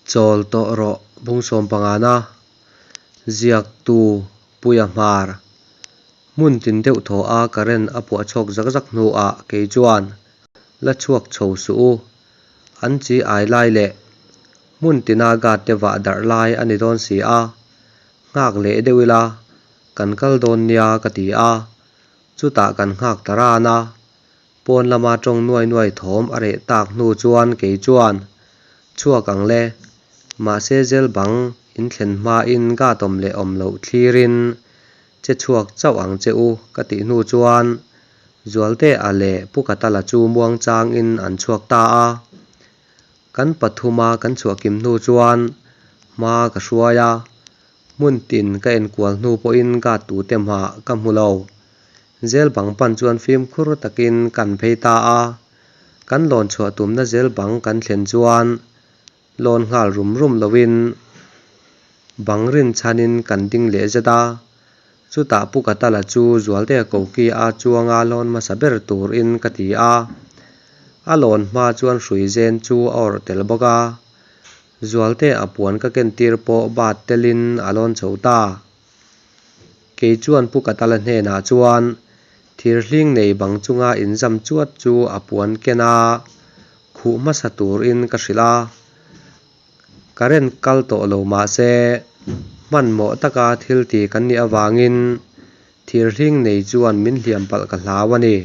Chawl tawh rawh bung sawmpangana ziaktu Puia Hmar hmun tin deuh thaw a current a puah chhuak zak zak hnuah kei chuan la chhuak chho suh u. An chi ai lai leh hmun tina guard te vah darh lai a ni dawn si a, nghak leh deuh ila kan kal dawn nia ka ti a, chutah kan nghak ta ran a. Pawn lama tawng nuai nuai thawm a reh tak hnu chuan kei chuan, Chhuak ang le, mahse zel bang in thlen hmain guard awm leh awm loh thlirin che chhuak chauh ang che u ka tih hnu chuan Zualtea leh Pu Katala chu muangchangin an chhuak ta a. Kan pathuma kan chhuah kim hnu chuan hma ka hruai a, hmun tin ka enkual hnu pawhin guard tute hmah ka hmu lo. Zel bang pan chuan fimkhur takin kan phei ta a, kan lawn chhuah tumna zel bang kan thlen chuan lawn nghal rum rum loin bang rin chhanin kan ding leh zet a, chutah Pu Katala chu Zualtea koki a chuanga lawn hmasa ber turin ka ti a, a lawn hma chuan hrui zen chu a awrh tel bawk a, Zualtea puan ka kentir pawh bat telin a lawn chho ta. Kei chuan Pu Katala hnenah chuan thir hling nei bang chunga inzam chuat chu a puan ken a, khuh hmasa turin ka hrilh a. Current kal tawh lo mahse, hmanhmawh taka thil ti kan nih avangin thir hling nei chuan min hliam palh ka hlau a ni.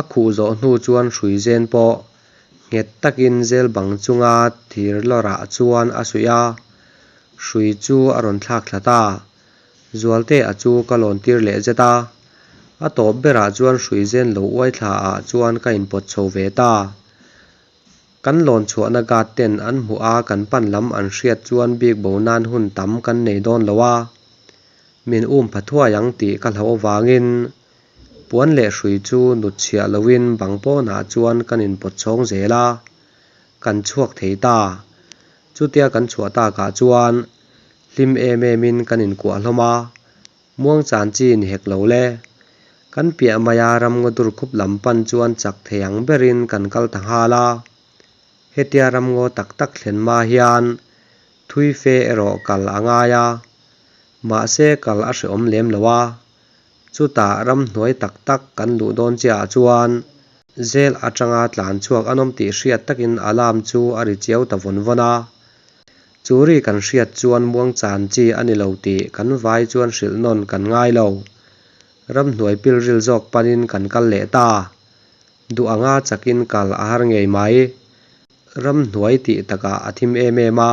A khuh zawh hnu chuan hrui zen pawh nghet takin zel bang chunga thir lawrah chuan a suih a, hrui chu a rawn thlak thla ta. Zualtea chu ka lawn tir leh zet a, a tawp berah chuan hrui zen lo uai thla ah chuan ka inpawt chho ve ta. Kan lawn chhuahna guard ten an hmuh a kan pan lam an hriat chuan bik bo nan hun tam kan nei dawn lo a, min um pha thuai ang tih ka hlauh avangin Puan leh hrui chu nut chhiah loin bang pawnah chuan kan inpawt chhawng zel a, kan chhuak thei ta. Chutia kan chhuah takah chuan hlim em emin kan inkuah hlawm a, muang chan chi ni hek lo le. Kan piah maia ramngaw dur khup lam pan chuan chak thei ang berin kan kal ta nghal a. Hetia ramngaw tak tak thlen hma hian thui fe erawh kal a ngai a, mahse kal a hrehawm lem lo a. Chutah ramhnuai tak tak kan luh dawn chiahah chuan zel atanga tlan chhuak an awm tih hriat takin alarm chu a ri chiau ta vawn vawn a. Chu ri kan hriat chuan muang chan chi a ni lo tih kan vai chuan hrilh nawn kan ngai lo. Ramhnuai pilril zawk panin kan kal leh ta. Duh anga chakin kal a har ngei mai. Ramhnuai tih takah a thim em em a,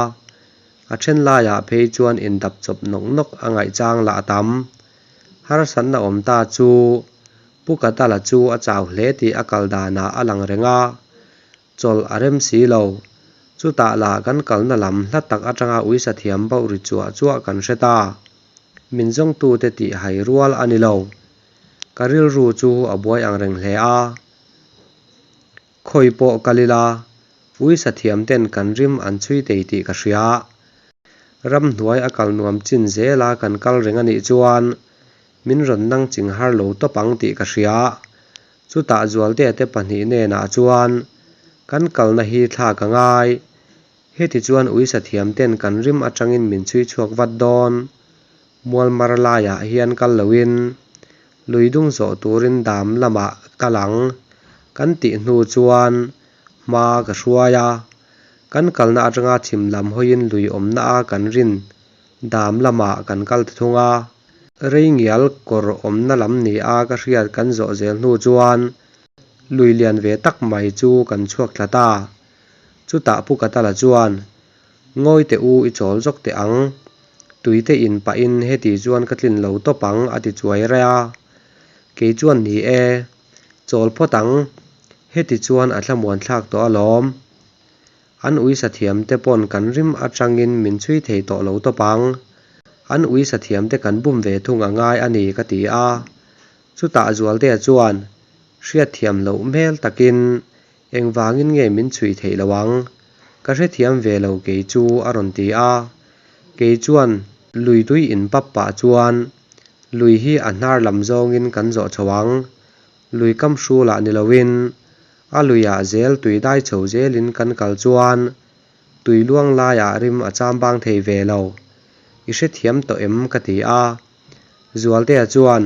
a then laiah phei chuan indap chawp nawk nawk a ngaihchang lah a tam. Harsatna awm ta chu Pu Katala chu a chau hle tih a kal danah a lang reng a, chawlh a rem si lo. Chutah lah kan kalna lam hla tak atanga uisa thiam bauh ri chuah chuah kan hre ta. Min zawngtute tih hai rual a ni lo. Ka rilru chu a buai ang reng hle a. Khawi pawh kal ila, uisa thiam ten kan rim an chhui thei tih ka hria. Ramhnuai a kal nuam chin zela kan kal reng a nih chuan min rawn nang ching har lo tawp ang tih ka hria. Chutah Zualtea te pahnih nenah chuan kan kalna hi thlak a ngai. Heti chuan uisa thiam ten kan rim atangin min chhui chhuak vat dawn. Mualmar laiah hian kal loin lui dung zawh turin dam lamah kal ang kan tih hnu chuan hma ka hruai a, kan kalna atanga chhim lam hawiin lui awmna a kan rin dam lamah kan kal ta thung a. Rei ngial kawr awmna lam ni a ka hriat kan zawh zel hnu chuan lui lian ve tak mai chu kan chhuak thla ta. Chutah Pu Katala chuan Ngawi teh u i chawl zawk teh ang. Tui te in pahin heti chuan ka tlin lo tawp ang a ti chuai raih a. Kei chuan ni e, chawl phawt ang. Heti chuan a thlamuan thlak tawh alawm. An uisa thiam te pawn kan rim atangin min chhui thei tawh lo tawp ang. An uisa thiam te kan bum ve thung a ngai a ni ka ti a. Chutah Zualtea chuan hriatthiam loh hmel takin Engvangin nge min chhui theih lo ang? Ka hrethiam ve lo kei chu a rawn ti a. Kei chuan lui tui in pap pah chuan lui hi a hnar lam zawngin kan zawh chho ang. Lui kam hrulah ni loin a luiah zel tui dai chho zelin kan kal chuan. Tui luang laiah rim a cham bang thei ve lo. I hrethiam tawh em? ka ti a. Zualtea chuan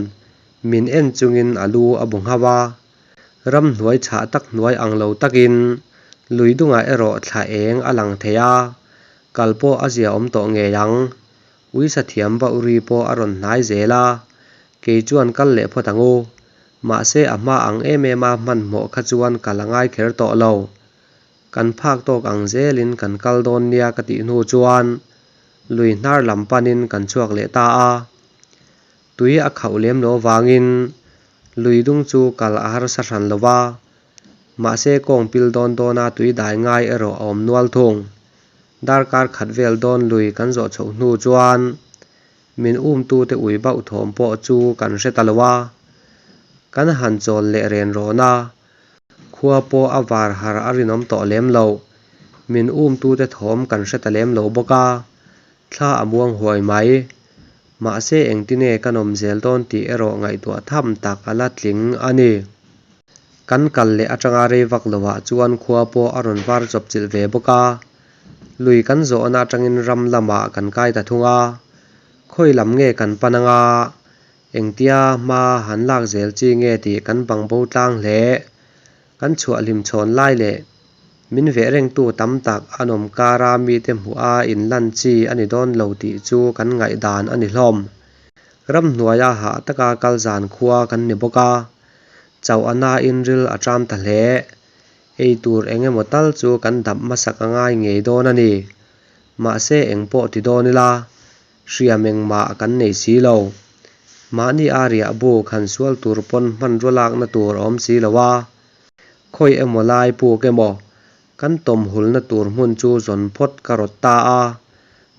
min en chungin a lu a bu nghauh a. Ramhnuai chhah tak hnuai ang lo takin lui dungah erawh thla eng a lang thei a, kal pawh a zia awm tawh ngei ang. Uisa thiam bauh ri pawh a rawn hnai zel a, kei chuan kal leh phawt ang u. Mahse a hma ang em em a hmanhmawh kha chuan kal a ngai kher tawh lo. Kan phak tawk ang zelin kan kal dawn nia ka tih hnu chuan lui hnar lam panin kan chhuak leh ta a. Tui a khauh lem lo avangin lui dung chu kal a harsa hran lo va, mahse kawng pil dawn dawna tui dai ngai erawh a awm nual thung. Darkar khat vel dawn lui kan zawh chhoh hnu chuan min umtute ui bauh thawm pawh chu kan hre ta lo a, kan han chawl leh ren rawn a. Khua pawh a var har a rinawm tawh lem lo. Min umtute thawm kan hre ta lem lo bawk a, thla a muang huai mai. Mahse engtine ka nawm zel dawn tih erawh ngaihtuah tham tak a la tling a ni. Kan kal leh atanga rei vak lovah chuan khua pawh a rawn var chawp chilh ve bawk a. Lui kan zawhna atangin ram lamah kan kai ta thung a. Khawi lam nge kan pan anga? Engtia hma han lak zel chi nge tih kan bang bo tlang hle. Kan chhuah hlim chhawn lai leh min veh rengtu tam tak an awm kara mite hmuh a inlan chi a ni dawn lo tih chu kan ngaihdan a ni hlawm. Ramhnuaia hah taka kal zan khua kan ni bawk a, chauh a nain ril a ṭam ta hle. Ei tur eng emaw tal chu kan dap hmasak a ngai ngei dawn a ni. Mahse engpawh ti dawn ila, Hriam engmah kan nei si lo. Mahni a riah buk han sual tur pawn hmanrua lakna tur a awm si lo a. Khawi emaw lai puk emaw kan tawm hulna tur hmun chu zawn phawt ka rawt ta a.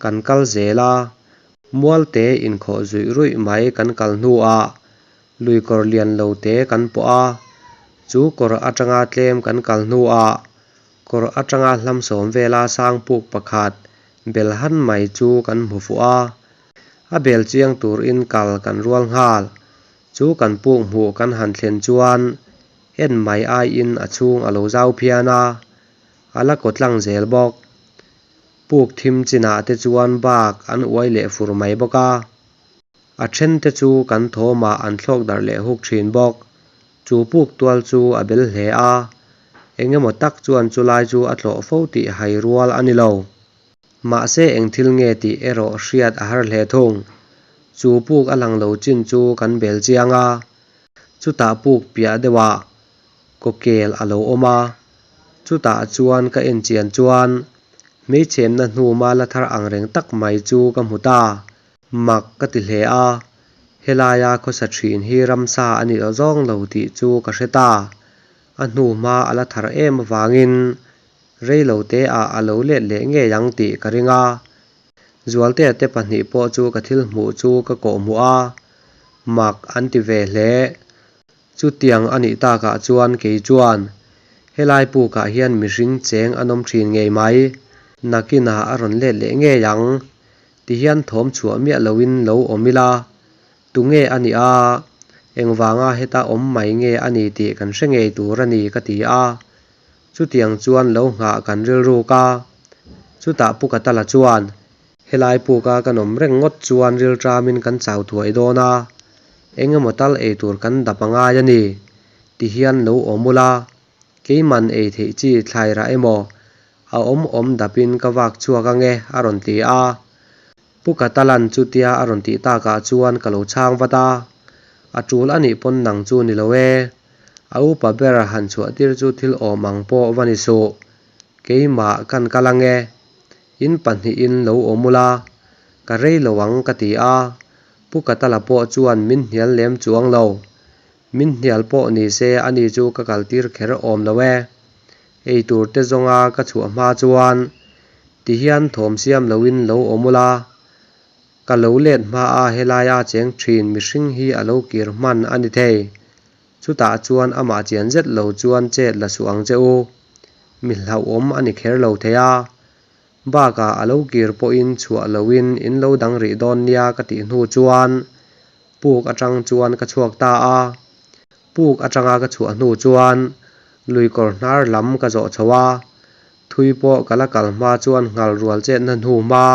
Kan kal zel a, mualte inkhawh zuih ruih mai kan kal hnuah lui kawr lian lo te kan pawh a. Chu kawr atanga tlem kan kal hnuah Kawr atanga hlam sawm vela sang puk pakhat bel han mai chu kan hmu fuh a, a bel chiang turin kal kan rual nghal. Chu kan puk hmuh kan han thlen chuan en mai aiin a chhung a lo zau phian a, a la kaw tlang zel bawk. Puk thim chinah te chuan bak an uai leh fur mai bawk a, a then te chu kan thawmah an thlawk darh leh huk thin bawk. Chu puk tual chu a bel hle a, eng emaw tak chuan chulai chu a tlawh fo tih hai rual a ni lo. Mahse eng thil nge tih erawh hriat a har hle thung. Chu puk a lang lo chin chu kan bel chiang a, chutah puk piah deuhah kawkel a lo awm a, chutah chuan ka en chian chuan hmeichhemna hnuma la thar ang reng tak mai chu ka hmu ta. Mak ka ti hle a, helaia khawsa thin hi ramsa a ni aw zawng lo tih chu ka hre ta. A hnu hma a la thar em avangin rei lo te ah a lo let leh ngei ang tih ka ring a. Zualtea te pahnih pawh chu ka thil hmuh chu ka kawh hmuh a, mak an ti ve hle. Chutiang a nih takah chuan kei chuan helai pukah hian mihring cheng an awm thin ngei mai. Nakinah a rawn let leh ngei ang. Tihian thawm chhuah miah loin lo awm ila, tunge a nih a, engvanga heta awm mai nge a ni tih kan hre ngei tur a ni ka ti a. Chutiang chuan lo nghah kan rilruk a. Chutah Pu Katala chuan, Helai puka kan awm reng ngawt chuan rilṭamin kan chau thuai dawn a, eng emaw tal ei tur kan dap a ngai a ni, tihian lo awm ula, keiman ei theih chi thlai rah emaw a awm awm dapin ka vak chhuak ange a rawn ti a. Pu Katalan chutia a rawn tih takah chuan ka lo chhang vat a, a tul a nih pawn nang chu ni lo e, a upa ber han chhuah tir chu thil awm ang pawh va ni suh, keimah kan kal ange, in pahnihin lo awm ula, ka rei lo ang ka ti a, Pu Katala pawh chuan min hnial lem chuang lo. Min hnial pawh ni se ani chu ka kaltir kher awm lo e. Ei tur te zawnga ka chhuah hma chuan tihian thawm siam loin lo awm ula, ka lo let hma a helaia cheng thin mihring hi a lo kir hman a ni thei. Chutah chuan amah chian zet lo chuan chet la suh ang che u. Mi hlauhawm a ni kher lo thei a. Bakah a lo kir pawhin chhuah loin in lo dang rih dawn nia ka tih hnu chuan puk atang chuan ka chhuak ta a. Puk atanga ka chhuah hnu chuan luikawr hnar lam ka zawh chho a. Thui pawh ka la kal hma chuan nghal rual chetna hnu hma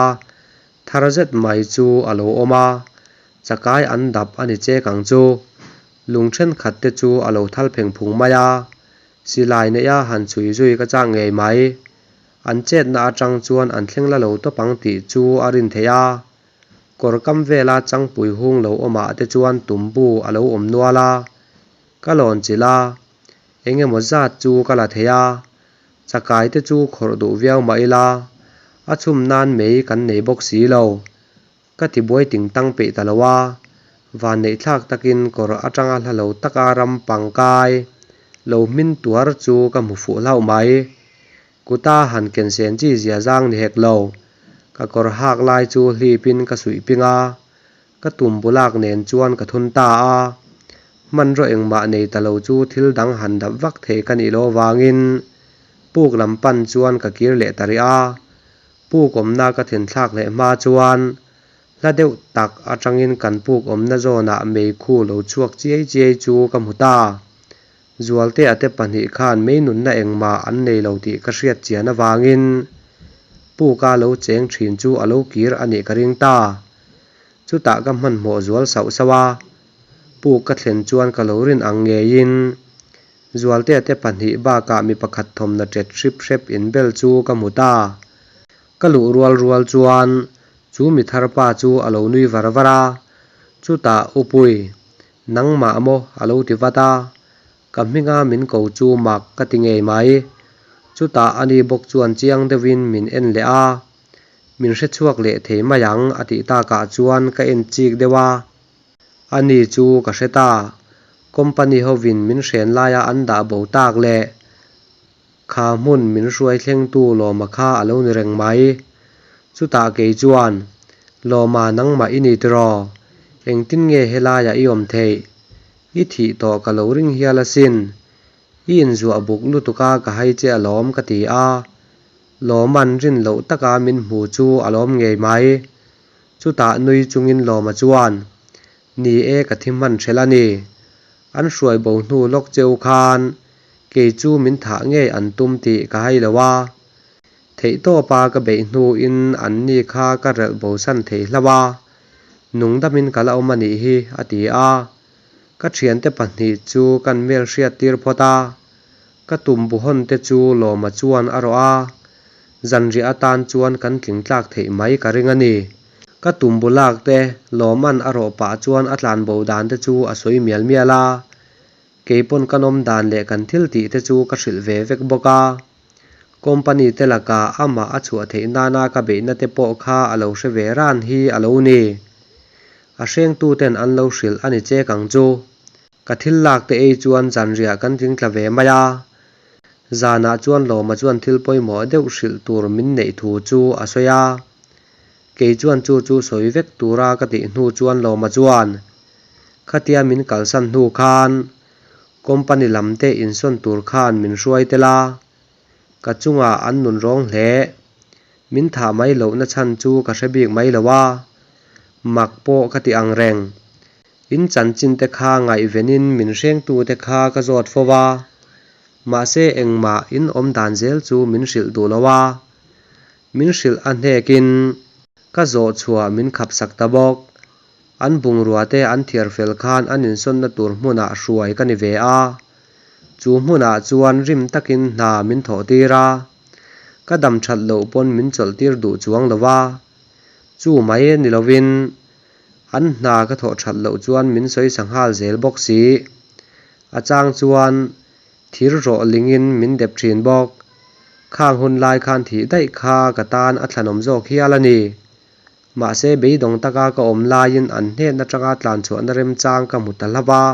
thar zet mai chu a lo awm a, chakai an dap a ni chek ang chu. Lung thenkhat te chu a lo thal pheng phung mai a, silai neih a han chhui zui ka chak ngei mai. An chetna atang chuan an thleng la lo tawp ang tih chu a rin theih a, kawr kam vela changpui hung lo awmah te chuan tumbu a lo awm nual a, ka lawn chilh a, eng emaw zat chu ka la thei a, chakai te chu khawrh duh viau mah ila, a chhum nan mei kan nei bawk si lo. Ka tibuai ting tang peih ta lo a, vanneih thlak takin kawr atanga hla lo taka ram pangkai lo hmin tuar chu ka hmu fuh hlauh mai. Kuta han ken sen chi zia zang ni hek lo. Ka kawr hak lai chu hlipin ka suih ping a, ka tum bulak nen chuan ka thun ta a. Hmanraw engmah nei ta lo chu thil dang han dap vak thei ka nih loh avangin puk lam pan chuan ka kir leh ta rih a. Puk awmna ka thenthlak leh hma chuan hla deuh tak atangin kan puk awmna zawnah meikhu lo chhuak chiai chiai chu ka hmu ta. Zualtea te pahnih khan mei nunna engmah an nei lo tih ka hriat chian avangin puka lo cheng thin chu a lo kir a nih ka ring ta. Chutah ka hmanhmawh zual sauh sauh a, puk ka thlen chuan ka lo rin ang ngeiin Zualtea te pahnih bakah mi pakhat thawmhnaw ṭet hrip hrep inbel chu ka hmu ta. Ka luh rual rual chuan chu mi thar pa chu a lo nui var var a, chutah Upui, Nangmah maw? a lo ti vat a, ka hminga min ko chu mak ka ti ngei mai. Chutah ani bawk chuan chiang deuhin min en leh a, min hrechhuak leh thei mai ang a tih takah chuan ka en chik deuh a. Ani chu ka hre ta, company hovin min hren laia an dah bo tak leh Kha hmun min hruai thlengtu Lawma kha a lo ni reng mai. Chutah kei chuan, Lawma nangmah i ni tiraw? Engtin nge helaiah i awm theih? I thih tawh ka lo ring hial asin. I inzuah buk lutuk a ka hai che alawm ka ti a. Lawma'n rin loh taka min hmu chu a lawm ngei mai. Chutah nui chungin Lawma chuan, Ni e ka thi hman hrelh a ni. An hruai bo hnu lawk cheu khan kei chu min thah ngei an tum tih ka hai lo a. Theihtawpa ka beih hnuin an ni kha ka relh bosan thei hlauh a, nungdamin ka la awm a nih hi, a ti a. Ka thiante pahnih chu kan hmel hriat tir phawt a, ka tum buhawn te chu Lawma chuan a rawh a, zanriah atan chuan kan tling tlak theih mai ka ring a ni. Ka tum bu lak te Lawma'n a rawh pah chuan a tlan bo dan te chu a sawi mial mial a, keipawn ka nawm dan leh kan thil tih te chu ka hrilh ve vek bawk a. Company te lakah amah a chhuah theih nana ka beihna te pawh kha a lo hre ve ran hi a lo ni. A hrengtu ten an lo hrilh a ni chek ang chu. Ka thil lak te ei chuan zanriah kan tling tla ve mai a. Zanah chuan Lawma chuan thil pawimawh deuh hrilh tur min neih thu chu a sawi a. Kei chuan chu chu sawi vek tura ka tih hnu chuan Lawma chuan, Khatia min kalsan hnu khan company lam te insawn tur khan min hruai tel a, ka chungah an nun rawng hle. Min thah mai lohna chhan chu ka hre bik mai lo a, mak pawh ka ti ang reng. In chanchin te kha ngaihvenin min hrengtute kha ka zawt fo va, mahse engmah in awm dan zel chu min hrilh duh lo a. Min hrilh a hnekin ka zawh chhuah min khap sak ta bawk. An bungrua te an thiar fel khan an insawnna tur hmunah hruai ka ni ve a. Chu hmunah chuan rim takin hna min thawh tir a. Ka dam that loh pawn min chawlh tir duh chuang lo a. Chu mai ni lovin an hna ka thawh that loh chuan min sawi sa nghal zel bawk si. A chang chuan Thir rawh lingin min dep thin bawk. Khang hun lai khan thih daih kha ka tan a thlanawm zawk hial a ni. Mahse beidawng taka ka awm laiin an hnen atanga tlanchhuahna remchang ka hmu ta hlauh a.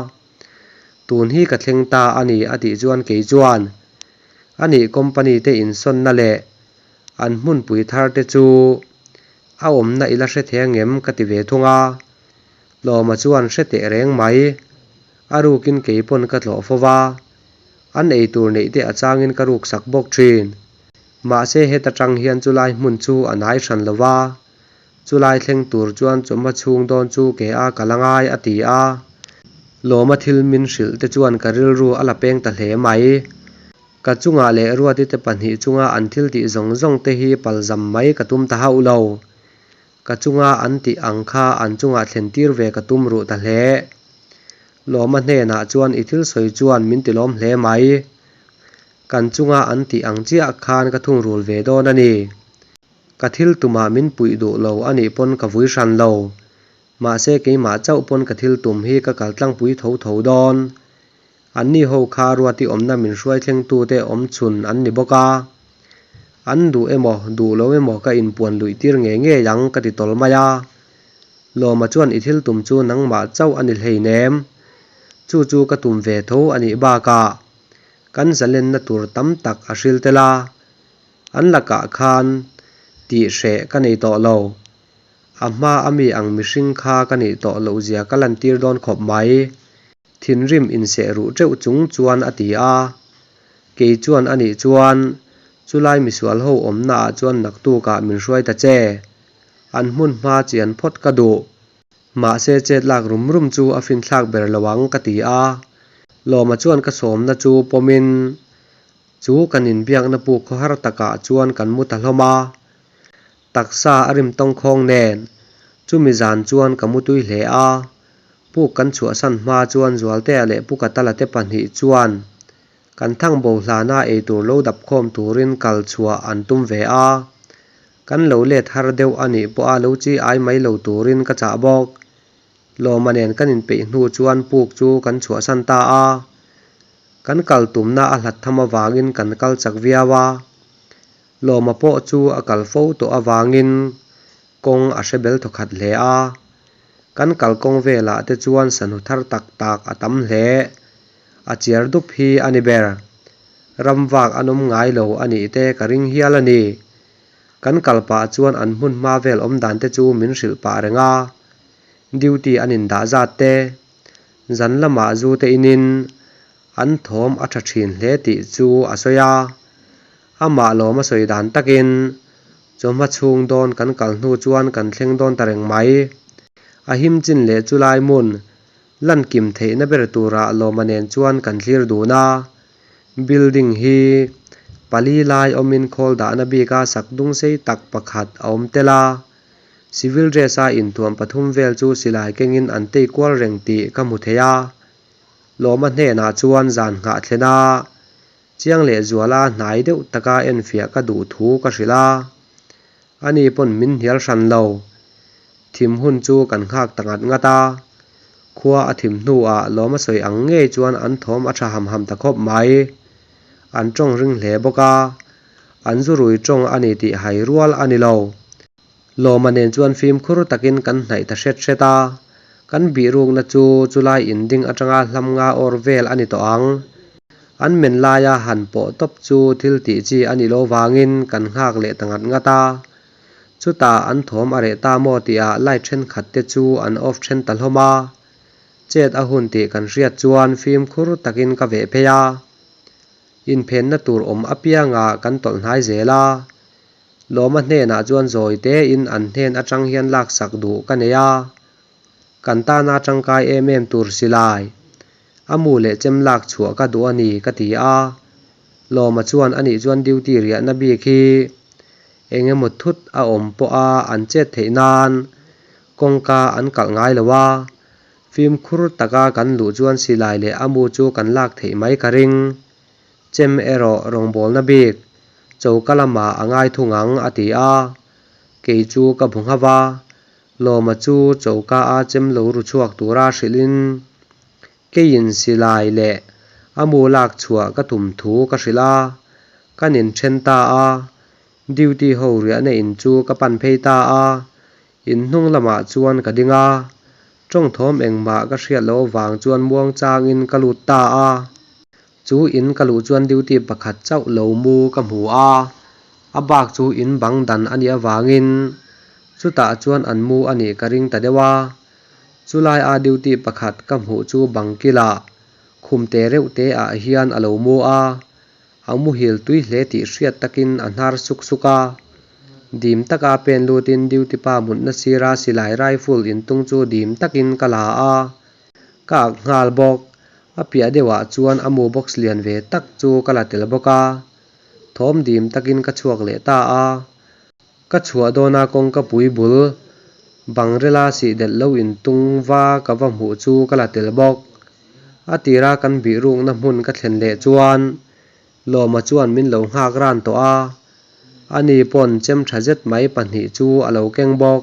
Tun hi ka thleng ta a ni a tih chuan kei chuan a nih company te insawnna leh an hmunpui thar te chu a awmna i la hre thei angem ka ti ve thung a. Lawma chuan hre teh reng mai. A rukin kei pawn ka tlawh fo va, an eitur neih te a changin ka ruk sak bawk thin. Mahse heta tang hian chulai hmun chu a nai hran lo va, chulai thleng tur chuan chawhma chhung dawn chu ke a kal angai a ti a. Lawma thil min hrilh te chuan ka rilru a la peng ta hle mai. Ka chungah leh Ruati te pahnih chunga an thil tih zawng zawng te hi palzam mai ka tum ta hauh lo. Ka chunga an tih ang kha an chungah thlen tir ve ka tum ruh ta hle. Lawma hnenah chuan i thil sawi chuan min ti lawm hle mai. Kan chunga an tih ang chiah khan ka thungrul ve dawn a ni. Ka thil tumah min puih duh lo a nih pawn ka vui hran lo. Mahse keimah chauh pawn ka thil tum hi ka kal tlangpui tho tho dawn. Anni ho kha Ruati awmna min hruai thlengtute awm chhun an ni bawk a. An duh emaw duh lo emaw ka inpuan luih tir ngei ngei ang ka ti tawl mai a. Lawma chuan i thil tum chu nangmah chauh a ni hleinem. Chu chu ka tum ve tho a nih bakah kan zalenna tur tam tak a hril tel a. An lakah khan tih hreh ka nei tawh lo. A hma a mi ang mihring kha ka nih tawh loh zia ka lantir dawn khawp mai. Thinrim inseh ruh teuh chung chuan a ti a. Kei chuan a nih chuan chulai misual ho awmna ah chuan naktukah min hruai ta che. An hmun hma chian phawt ka duh. Mahse chet lak rum rum chu a finthlak ber lo ang ka ti a. Lawma chuan ka sawmna chu pawmin chu kan inbiakna puk khawhar takah chuan kan mu ta hlawm a. Taksa a rim tawngkhawng nen chumi zan chuan ka mutui hle a. Puk kan chhuahsan hma chuan Zualtea leh Pu Katala te pahnih chuan kan thangbo hlana eitur lo dap khawm turin kal chhuah an tum ve a. Kan lo let har deuh a nih pawha lo chi ai mai lo turin ka chah bawk. Lawma nen kan inpeih hnu chuan puk chu kan chhuahsan ta a. Kan kal tumna a hlat tham avangin kan kal chak viau a. Lawma pawh chu a kal fo tawh avangin kawng a hre bel thawkhat hle a. Kan kalkawng velah te chuan sanhu thar tak tak a tam hle. A chiar dup hi a ni ber. Ram vak an awm ngai lo a nih te ka ring hial a ni. Kan kal pah chuan an hmun hma vel awm dan te chu min hrilh pah reng a. Duty an indah zat te, zan lamah zu te inin an thawm a tha thin hle tih chu a sawi a. Amah lawm a sawi dan takin chawhma chhung dawn kan kal hnu chuan kan thleng dawn ta reng mai. A him chin leh chu lai hmun lan kim theihna ber turah lawma nen chuan kan thlir dun a. Building hi pali lai awmin khawl dahna bika sak dung sei tak pakhat a awm tel a. Civil dress a inthuam pathum vel chu silai kengin an tei kual reng tih ka hmu thei a. Lawma hnenah chuan zan nghah thlen a. Chiang leh Zuala hnai deuh taka enfiah ka duh thu ka hrilh a, ani pawn min hnial hran lo. Thim hun chu kan nghak ta ngat ngat a, khua a thim hnuah lawm a sawi ang ngei chuan an thawm a tha ham ham ta khawp mai. An tawng ring hle bawk a, an zu rui tawng a ni tih hai rual a ni lo. Lawma nen chuan fimkhur takin kan hnaih ta hret hret a, kan bihrukna chu chulai inding atanga hlam nga awr vel a ni tawh ang. An men laia han pawh tawp chu thil tih chi a nih loh vangin kan nghak leh ta ngat ngat a. Chutah an thawm a reh ta maw tihah light thenkhat te chu an off then ta hlawm a. Chet a hun tih kan hriat chuan fimkhur takin ka veh phei a. Inphenna tur awm apiangah kan tawlh hnai zel a. Lawma hnenah chuan zawi tein an hnen atang hian laksak duh ka nei a, kan tana tangkai em em tur silai, a mu leh chem lak chhuah ka duh a ni ka ti a. Lawma chuan anih chuan duty riahna bik hi eng emaw thut a awm pawha an chet theih nan kawngka an kalh ngai lo a, fimkhur taka kan luh chuan silai leh a mu chu kan lak theih mai ka ring. Chem erawh rawngbawlna bik choka lamah a ngai thung ang a ti a, kei chu ka bu nghauh a, Lawma chu choka a chem lo ru chhuak tura hrilhin keiin silai leh a mu lak chhuah ka tum thu ka hrilh a, kan inthen ta a, duty ho riahna in chu ka pan phei ta a, in hnung lamah chuan ka ding a, tawngthawm engmah ka hriat loh avang chuan muangchangin ka lut ta a. Chu in ka luh chuan duty pakhat chauh lo mu ka hmu a, a bak chu in bang dan a nih avangin chutah chuan an mu a nih ka ring ta deuh a. Chulai a duty pakhat ka hmuh chu bang kilah khum te reuh te ah hian a lo mu a, a muhil tui hle tih hriat takin a hnar suk suk a. Dim taka pen lutin duty pa mutna sira silai rifle intung chu dim takin ka la a, ka ak nghal bawk. A piah deuhah chuan a mu box lian ve tak chu ka la tel bawk a, thawm dim takin ka chhuak leh ta a. Ka chhuah dawna kawngka pui bul bang rela sih delh lo intung va ka va hmuh chu ka la tel bawk. A tira kan bihrukna hmun ka thlen leh chuan Lawma chuan min lo nghak ran tawh a, ani pawn chem tha zet mai pahnih chu a lo keng bawk.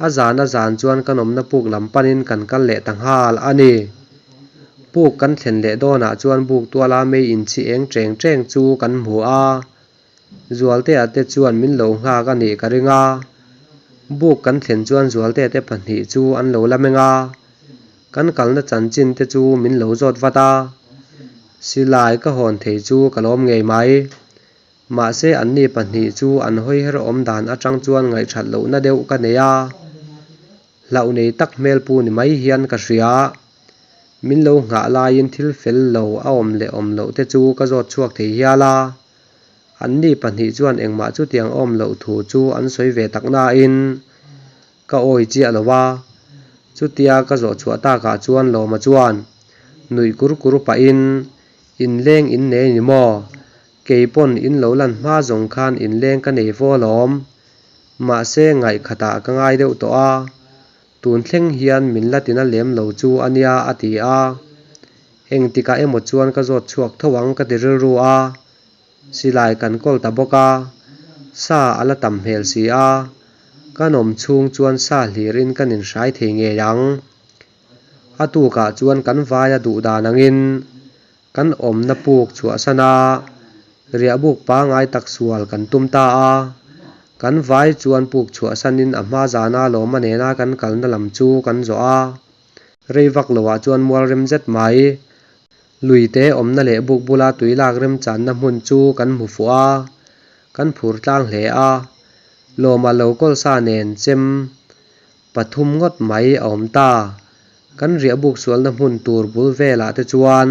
A zan a zan chuan ka nawmna puk lam panin kan kal leh ta nghal a ni. Puk kan thlen leh dawnah chuan buk tuala mei inchhi eng cheng cheng chu kan hmu a, Zualtea te chuan min lo nghak a nih ka ring a. Buk kan thlen chuan Zualtea te pahnih chu an lo la meng a, Kan kalna chanchin te chu min lo zawt vat a, silai ka hawn thei chu ka lawm ngei mai. Mahse anni pahnih chu an hawi her awm dan atang chuan ngaihthat lohna deuh ka nei a, hlauh nei tak hmel pu ni mai hian ka hria. Min lo nghah laiin thil fel lo a awm leh awm loh te chu ka zawt chhuak thei hial a, anni pahnih chuan engmah chutiang a awm loh thu chu an sawi ve tak nain, Ka awi chiah lo a, chutia ka zawh chhuah takah chuan Lawma chuan nuih kur kur pahin, Inleng in nei ni maw? Kei pawn in lo lan hma zawng khan inleng ka nei fo alawm. Mahse ngaih khatah ka ngai deuh tawh a, tun thleng hian min la tina lem lo chu a nia a ti a. Engtikah emaw chuan ka zawt chhuak tho ang ka ti rilru a. Silai kan kawl ta bawk a, sa a la tam hmel si a, kan awm chhung chuan sa hlirin kan inhrai thei ngei ang. A tukah chuan kan vaia duh dan angin kan awmna puk chhuahsan a, riahbuk pangai tak sual kan tum ta a. Kan vai chuan puk chhuahsanin a hma zana lawma nena kan kalna lam chu kan zawh a. Rei vak loah chuan mual rem zet mai. Luite awmna leh buk bula tui lak remchanna hmun chu kan hmu fuh a, kan phur tlang hle a. Lawma lo kawl sa nen chem pathum ngawt mai a awm ta. Kan riah buk sualna hmun tur bul velah te chuan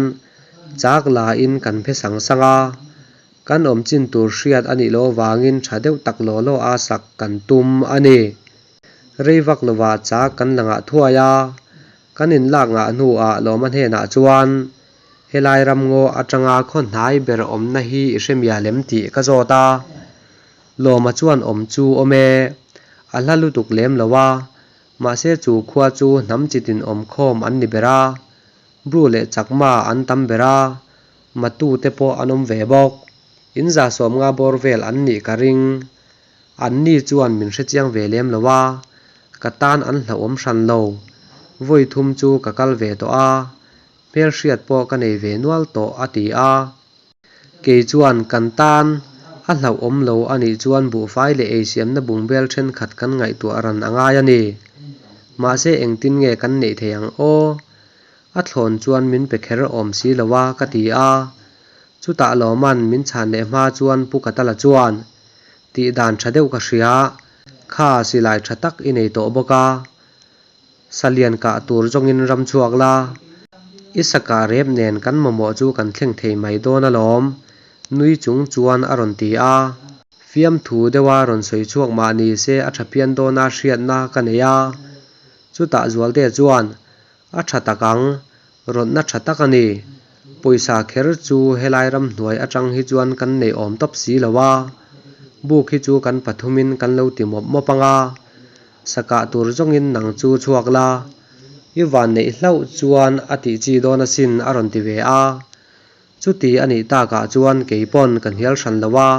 chak lain kan phe sang sang a. Kan awm chin tur hriat a nih loh avangin tha deuh tak law law a sak kan tum a ni. Rei vak lovah chak kan la ngah thuai a, kan inlak ngah hnuah Lawma hnenah chuan, Helai ramngaw atanga khaw hnai ber awmna hi i hre mial em tih ka zawt a. Lawma chuan awm chu awm e, a hla lutuk lem lo a, mahse chu khua chu hnam chitin awm khawm an ni ber a, Bru leh Chakma an tam ber a, Matu te pawh an awm ve bawk. In za sawmnga bawr vel an nih ka ring. Anni chuan min hrechiang ve lem lo a, ka tan an hlauhawm hran lo. Vawi thum chu ka kal ve tawh a, hmelhriat pawh ka nei ve nual tawh a ti a. Kei chuan kan tan a hlauhawm lo a nih chuan buhfai leh eisiamna bungbel thenkhat kan ngaihtuah ran a ngai a ni. Mahse engtin nge kan neih theih ang aw? A thlawn chuan min pe kher awm si lo a ka ti a. Chutah Lawman min chhan leh hma chuan Pu Katala chuan Tih dan tha deuh ka hria, kha silai tha tak i nei tawh bawk a, salian kah tur zawngin ram chhuak la, i sakah rep nen kan mamawh chu kan thleng thei mai dawn alawm, nui chung chuan a rawn ti a. Fiamthu deuha rawn sawi chhuak mah ni se a tha phian dawna hriatna ka nei a, chutah Zualtea chuan A tha tak ang, rawtna tha tak a ni. Pawisa kher chu helai ramhnuai atang hi chuan kan nei awm tawp si lo a, buk hi chu kan pathumin kan lo ti mawp mawp ang a, sakah tur zawngin nang chu chhuak la, i van neih hlauh chuan a tih chi dawn asin a rawn ti ve a. Chuti a nih takah chuan kei pawn ka hnial hran lo a,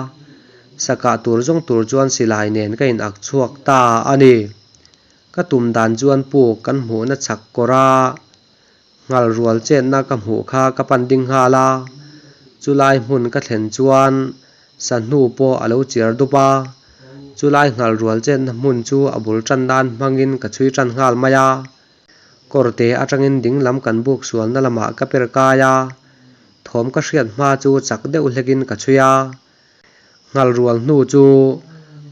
sakah tur zawng tur chuan silai nen ka inak chhuak ta a ni. Ka tum dan chuan puk kan hmuhna chhak kawr a, nghal rual chetna ka hmuh kha ka pan ding nghal a, chulai hmun ka thlen chuan sahnu pawh a lo chiar dup a, chulai nghal rual chetna hmun chu a bul tan nan hmangin ka chhui tan nghal mai a, kawrte atangin ding lam kan buk sualna lamah ka per kai a, thawm ka hriat hma chu chak deuh hlekin ka chhui a. Nghal rual hnu chu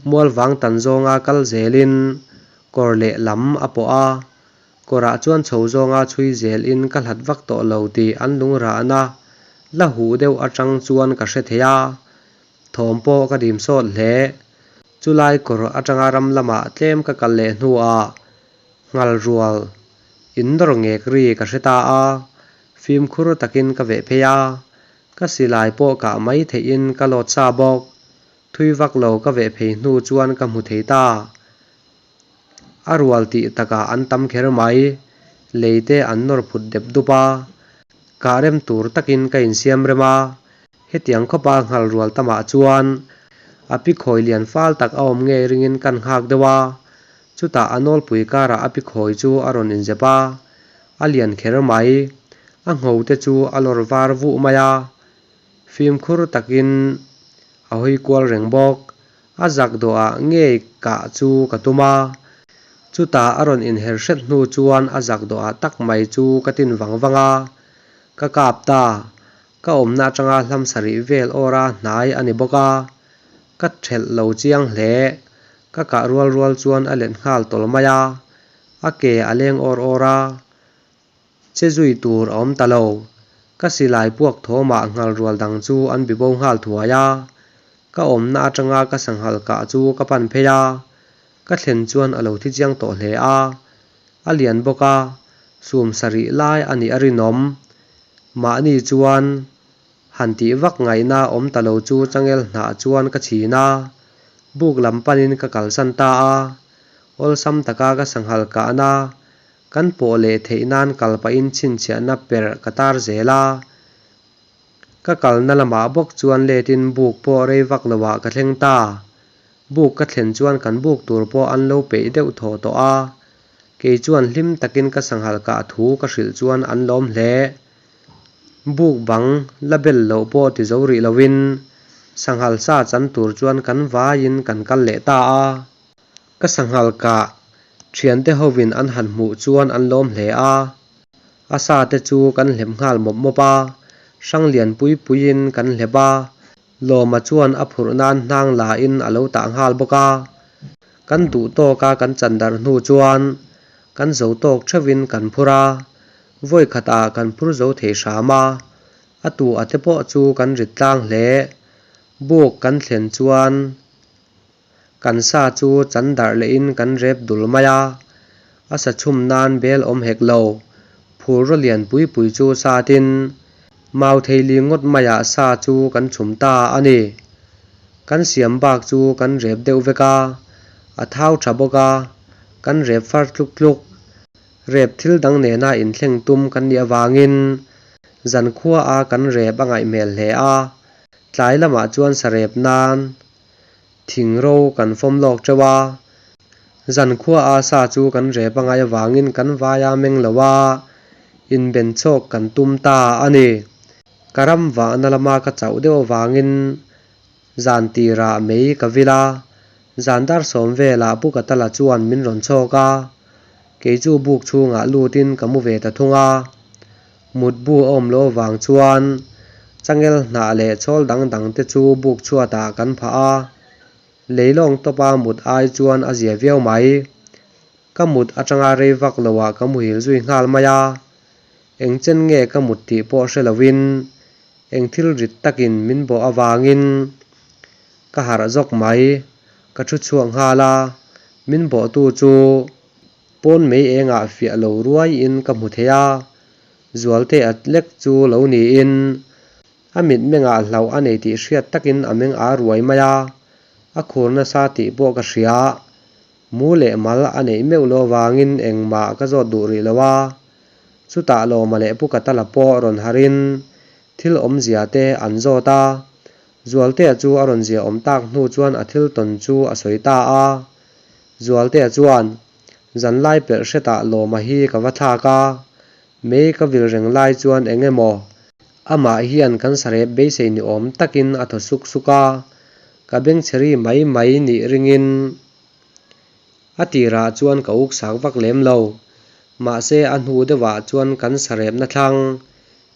mualvang tan zawnga kal zelin kawr leh lam a pawh a, kawrah chuan chho zawnga chhui zelin ka hlat vak tawh lo tih an lungrahna la huh deuh atang chuan ka hre thei a, thawm pawh ka dim sawt hle. Chulai kawr atanga ram lamah tlem ka kal leh hnuah nghal rual in nawr ngek ri ka hre ta a. Fimkhur takin ka veh phei a, ka silai pawh kah mai theihin ka load sa bawk. Thui vak lo ka veh phei hnu chuan ka hmu thei ta. A rual tih takah an tam kher mai. Lei te an nawr phut dep dup a, kah rem tur takin ka insiam rem a. Hetiang khawpa nghal rual tamah chuan a pi khawi lian fal tak a awm ngei ringin kan nghak deuh a. Chutah a nawlpui karah a pi khawi chu a rawn inzep a, a lian kher mai. A ngho te chu a lawr var vuh mai a, fimkhur takin a hawi kual reng bawk. A zak dawhah ngei kah chu ka tum a, chutah a rawn inher hret hnu chuan a zak dawhah tak mai chu ka tin vang vang a, ka kap ta. Ka awmna atanga hlam sarih vel awra hnai a ni bawk a, ka thelh lo chiang hle. Ka kah rual rual chuan a let nghal tawl mai a, a ke a leng awr awr a, che zui tur a awm ta lo. Ka silai puak thawmah nghal rual dang chu an bibo nghal thuai a, ka awmna atanga ka sanghal kah chu ka pan phei a, ka thlen chuan a lo thi chiang tawh hle a, a lian bawk a, sum sarih lai a nih a rinawm. Mahni chuan han tih vak ngaihna awm ta lo chu changel hnah chuan ka chhin a, buk lam panin ka kalsan ta a, awlsam taka ka sanghal kahna kan pawh leh theih nan kal pahin chhinchhiahna perh ka tar zel a. Ka kalna lamah bawk chuan letin buk pawh rei vak loah ka thleng ta. Buk ka thlen chuan kan buk tur pawh an lo peih deuh thaw tawh a, kei chuan hlim takin ka sanghal kah thu ka hrilh chuan an lawm hle. Buk bang la bel loh pawh ti zo rih loin sanghal sa chan tur chuan kan vaiin kan kal leh ta a. Ka sanghal kah thiante hovin an han hmuh chuan an lawm hle a. A sa te chu kan hlep nghal mawp mawp a, hrang lian pui puiin kan hlep a, Lawma chuan a phurh nan hnang la in a lo tah nghal bawk a. Kan duh tawk a kan chan darh hnu chuan kan zo tawk theuh in kan phur a, vawi khat ah kan phur zo thei hram a, a tu a te pawh chu kan rit tlang hle. Buk kan thlen chuan Kan sa chu chan darh lehin kan rep dul mai a, a sa chhum nan bel awm hek lo. Phur raw lian pui pui chu satin mau thei li ngawt maiah sa chu kan chhum ta a ni. Kan siam bak chu kan rep deuh vek a, a thau tha bawk a, kan rep far tluk tluk. Rep thil dang nena inthleng tum kan nih avangin zankhua a kan rep a ngaih hmel hle a, tlai lamah chuan sa rep nan Thing ro kan fawm lawk teuh a, zankhua a sa chu kan rep a ngai avangin kan vai a meng lo a, inben chawk kan tum ta a ni. Ka ram vahna lama ka chauh deuh avangin zan tirah mei ka vil a, zan dar sawm velah Pu Katala chuan min rawn chhawk a, kei chu buk chhungah lutin ka mu ve ta thung a. Mutbu a awm loh avang chuan changel hnah leh chawl dang dang te chu buk chhuatah kan phah a, leilawng tawpa mut ai chuan a zia viau mai. Ka mut atanga rei vak loah ka muhil zui nghal mai a, eng chen nge ka mut tih pawh hre loin eng thil rit takin min bawh avangin ka harh zawk mai. Ka thu chhuak nghal a, min bawhtu chu Pawn mei engah fiah lo ruaiin ka hmu thei a, Zualte at lek chu lo niin a mitmengah hlauh a nei tih hriat takin a meng ar ruai mai a, a khur nasa tih pawh ka hria. Mu leh mal a neih meuh lo avangin engmah ka zawt duh rih lo a, chutah Lawma leh Pu Katala pawh rawn harhin thil awmzia te an zawt a, Zualtea chu a rawn zia awm tak hnu chuan a thil tawn chu a sawi ta a. Zualtea chuan, Zanlai pelh hretah Lawma hi ka va thlak a, mei ka vil reng lai chuan eng emaw? Amah hian kan sarep beisei ni awm takin a thaw suk suk a, ka bengchheri mai mai nih ringin a tirah chuan ka uk sak vak lem lo. Mahse a hnu deuhah chuan kan sarepna thlang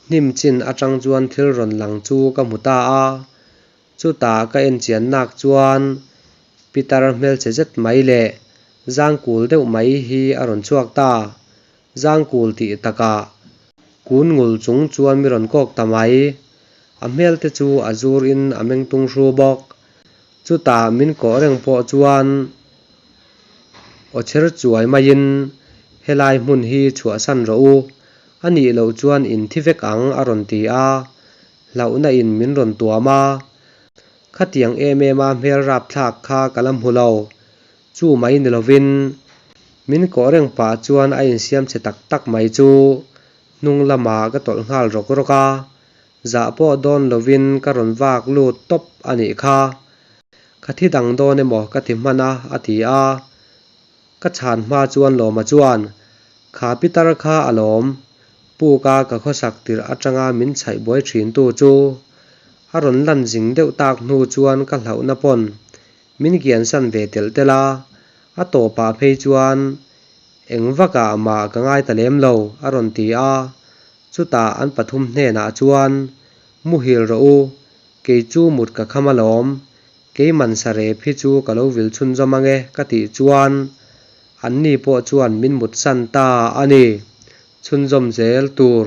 hnim chin atang chuan thil rawn lang chu ka hmu ta a, Chutah ka en chian nak chuan Pitar hmelchhe zet mai leh zangkul deuh mai hi a rawn chhuak ta. Zangkul tih takah kun ngul chung chuan mi rawn kawk ta mai. A hmel te chu a zur in a meng tung hru bawk. Chutah min kawh reng pawh chuan aw chher chuai maiin helai hmun hi chhuahsan rawh u. A nih loh chuan in thi vek ang a rawn ti a, hlauhna in min rawn tuam a. Khatiang em em a hmel rapthlak kha ka la hmu lo. Chu mai ni lovin min kawh reng pah chuan a insiam chhe tak tak mai chu hnung lamah ka tawlh nghal rawk rawk a, zah pawh dawn lovin ka rawn vak lut tawp a nih kha. Ka thi dang dawn emaw ka ti hman a a ti a. Ka chhan hma chuan Lawma chuan, Kha pitar kha a lawm, puk a ka khawsak tirh atanga min chhaih buai thin tu chu. A rawn lan zing deuh tak hnu chuan ka hlauhna pawn min kiansan ve telh telh a, a tawpah phei chuan eng vakah mah ka ngai ta lem lo, a rawn ti a. Chutah an pathum hnenah chuan, Muhil rawh u, kei chu mut ka kham alawm, Keiman sarep hi chu ka lo vil chhunzawm ange ka tih chuan anni pawh chuan min mutsan ta a ni. Chhunzawm zel tur.